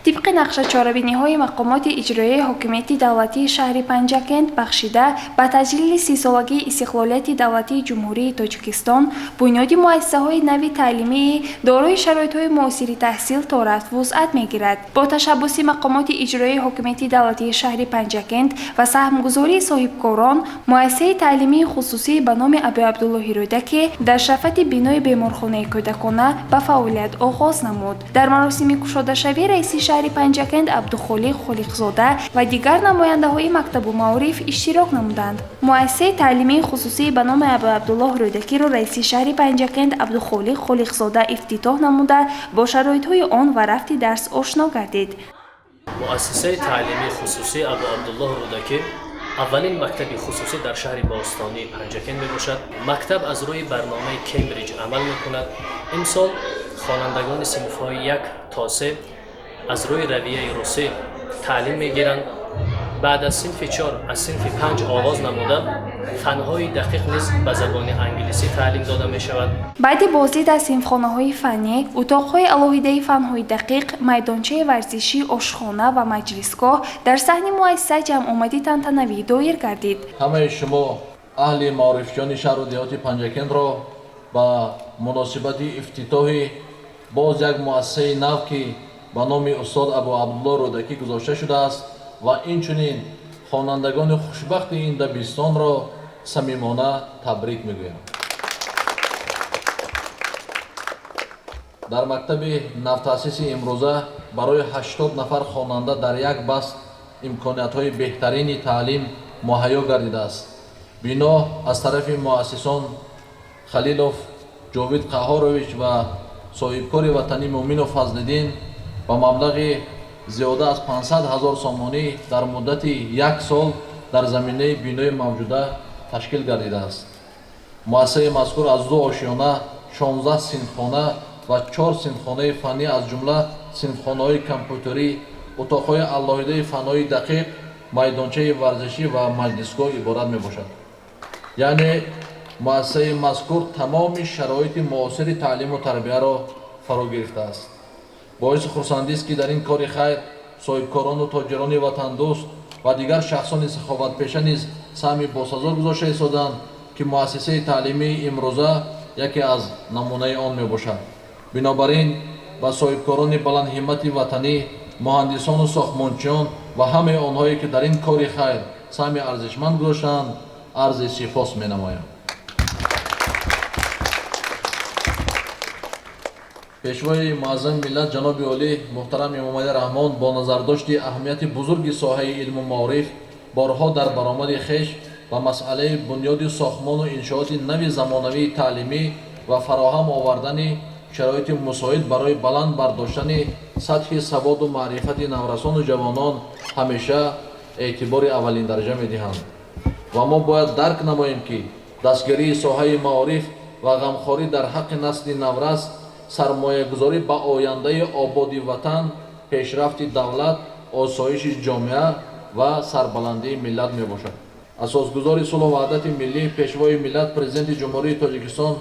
Тибқи нақша чорабиниҳои мақомоти иҷроияи ҳокимияти давлатии шаҳри Панҷакент бахшида ба таҷлили 30-солагии истиқлолияти давлатии Ҷумҳурии Тоҷикистон, бунёди муассисаҳои нави таълимии дорои шароитҳои муосири таҳсил то рафт вусъат мегирад. Бо ташаббуси мақомоти иҷроияи ҳокимияти давлатии шаҳри Панҷакент ва саҳмгузории соҳибкорон, муассисаи таълимии хусусӣ ба номи Абуабдуллоҳи Рӯдакӣ дар шафати бинои беморхонаи кӯдакона ба фаъолият оғоз намуд. Дар маросими кушодашавӣ раиси шаҳри Панҷакент Абдухолиқ Холиқзода ва дигар намояндаҳои мактабу маориф иштирок намуданд. Муассисаи таълимии хусусӣ ба номи Абуабдуллоҳ Рӯдакиро раиси шаҳри Панҷакент Абдухолиқ Холиқзода ифтитоҳ намуда, бо шароитҳои он ва рафти дарс ошно гардид. Муассисаи таълимии хусусии Абуабдуллоҳ Рӯдакӣ аввалин мактаби хусусӣ дар шаҳри бостонии Панҷакент мебошад. Мактаб аз рӯи барномаи Кембриҷ амал мекунад. Имсол хонандагони синфҳои 1 то 3 аз рӯи равияи русӣ таълим мегиранд. Баъд аз синфи 4, аз синфи 5 оғоз намуда, фанҳои дақиқ низ ба забони англисӣ таълим дода мешавад. Баъди боздид аз синфхонаҳои фаннӣ, утоқҳои алоҳидаи фанҳои дақиқ, майдончаи варзишӣ, ошхона ва маҷлисгоҳ, дар саҳни муассиса ҷамъомади тантанавӣ доир гардид. Ҳамаи шумо, аҳли маорифчиёни шаҳру деҳоти Панҷакентро, ба муносибати ифтитоҳи боз як муассисаи нав, ки ба номи устод Абу Абдулло Рӯдакӣ гузошта шудааст, ва инчунин хонандагони хушбахти ин дабистонро самимона табрик мегӯям. Дар мактаби навтаъсиси имрӯза барои 80 нафар хонанда дар як баст имкониятҳои беҳтарини таълим муҳайё гардидааст. Бино аз тарафи муассисон Халилов Ҷовид Қаҳҳорович ва соҳибкори ватанӣ Муъминов Фазлиддин ба маблағи зиёда аз 500 ҳазор сомонӣ дар муддати як сол дар заминаи бинои мавҷуда ташкил гардидааст. Муассисаи мазкур аз ду ошёна, 16 синфхона ва чор синфхонаи фаннӣ, аз ҷумла синфхонаҳои компютерӣ, утоқҳои алоҳидаи фанҳои дақиқ, майдончаи варзишӣ ва маҷлисгоҳ иборат мебошад. Яъне муассисаи мазкур тамоми шароити муосири таълиму тарбияро фаро гирифтааст. Боиси хурсандист, ки дар ин кори хайр соҳибкорону тоҷирони ватандӯст ва дигар шахсони саховатпеша низ саҳми босазо гузошта истодаанд, ки муассисаи таълимии имрӯза яке аз намунаи он мебошад. Бинобар ин ба соҳибкорони баландҳиммати ватанӣ, муҳандисону сохтмончиён ва ҳамаи онҳое, ки дар ин кори хайр саҳми арзишманд гузоштаанд, арзи сипос менамоям. Пешвои муаззами миллат, ҷаноби олӣ муҳтарам Эмомалӣ Раҳмон, бо назардошти аҳамияти бузурги соҳаи илму маориф борҳо дар баромади хеш ба масъалаи бунёди сохтмону иншооти нави замонавии таълимӣ ва фароҳам овардани шароити мусоид барои баланд бардоштани сатҳи саводу маърифати наврасону ҷавонон ҳамеша эътибори аввалиндараҷа медиҳанд. Ва мо бояд дарк намоем, ки дастгирии соҳаи маориф ва ғамхорӣ дар ҳаққи насли наврас сармоягузорӣ ба ояндаи ободи ватан, пешрафти давлат, осоиши ҷомеа ва сарбаландии миллат мебошад. Асосгузори сулҳу ваҳдати миллӣ, Пешвои миллат, Президенти Ҷумҳурии Тоҷикистон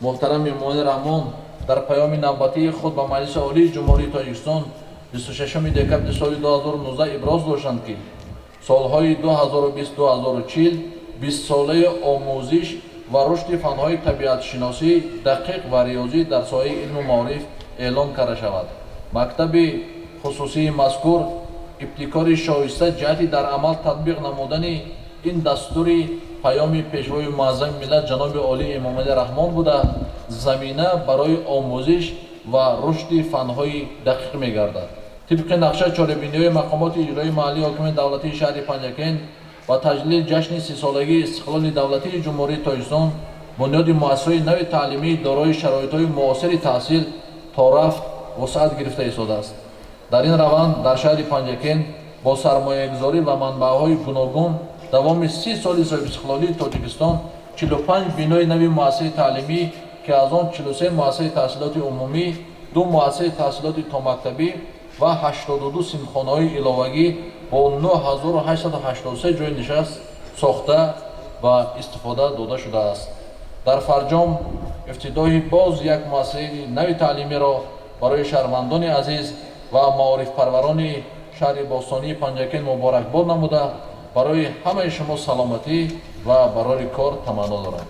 муҳтарам Эмомалӣ Раҳмон дар паёми навбатии худ ба Маҷлиси Олии Ҷумҳурии Тоҷикистон 26 декабри соли 2019 иброз доштанд, ки солҳои 2020-2040 бистсолаи омӯзиш ва рушди фанҳои табиатшиносӣ, дақиқ ва риёзӣ дар соҳаи илму маориф эълон карда шавад. Мактаби хусусии мазкур ибтикори шоиста ҷиҳати дар амал татбиқ намудани ин дастури паёми Пешвои муаззами миллат, ҷаноби олӣ Эмомалӣ Раҳмон буда, замина барои омӯзиш ва рушди фанҳои дақиқ мегардад. Тибқи нақша чорабиниҳои мақомоти иҷроии маҳаллии ҳокимияти давлатии шаҳри Панҷакент ва таҷлили ҷашни 30-солагии истиқлоли давлатии Ҷумҳурии Тоҷикистон, бунёди муассисаҳои нави таълимӣ дорои шароитҳои муосири таҳсил то рафт вусъат гирифта истодааст. Дар ин раванд дар шаҳри Панҷакент бо сармоягузорӣ ва манбаъҳои гуногун давоми 30 соли соҳибистиқлолии Тоҷикистон 45 бинои нави муассисаи таълимӣ, ки аз он 43 муассисаи таҳсилоти умумӣ, ду муассисаи таҳсилоти томактабӣ ва 82 синфхонаҳои иловагӣ бо 9883 ҷойи нишаст сохта ва истифода дода шудааст. Дар фарҷом ифтитоҳи боз як муассисаи нави таълимиро барои шаҳрвандони азиз Ва маорифпарварони шаҳри бостонии Панҷакент муборакбод намуда, барои ҳамаи шумо саломатӣ ва барори кор таманно дорам.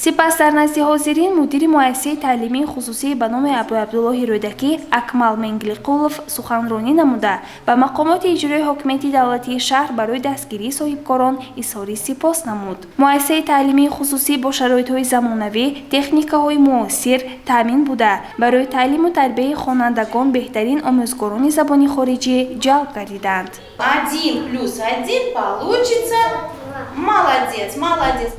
Сипас дар назди ҳозирин мудири муассисаи таълимии хусусӣ ба номи Абуабдуллоҳи Рӯдакӣ Акмал Менглиқулов суханронӣ намуда, ба мақомоти иҷроии ҳокимияти давлатии шаҳр барои дастгирии соҳибкорон изҳори сипос намуд. Муассисаи таълимии хусусӣ бо шароитҳои замонавӣ, техникаҳои муосир таъмин буда, барои таълиму тарбияи хонандагон беҳтарин омӯзгорони забони хориҷӣ ҷалб гардиданд. Один плюс один получится. Молодец, молодец.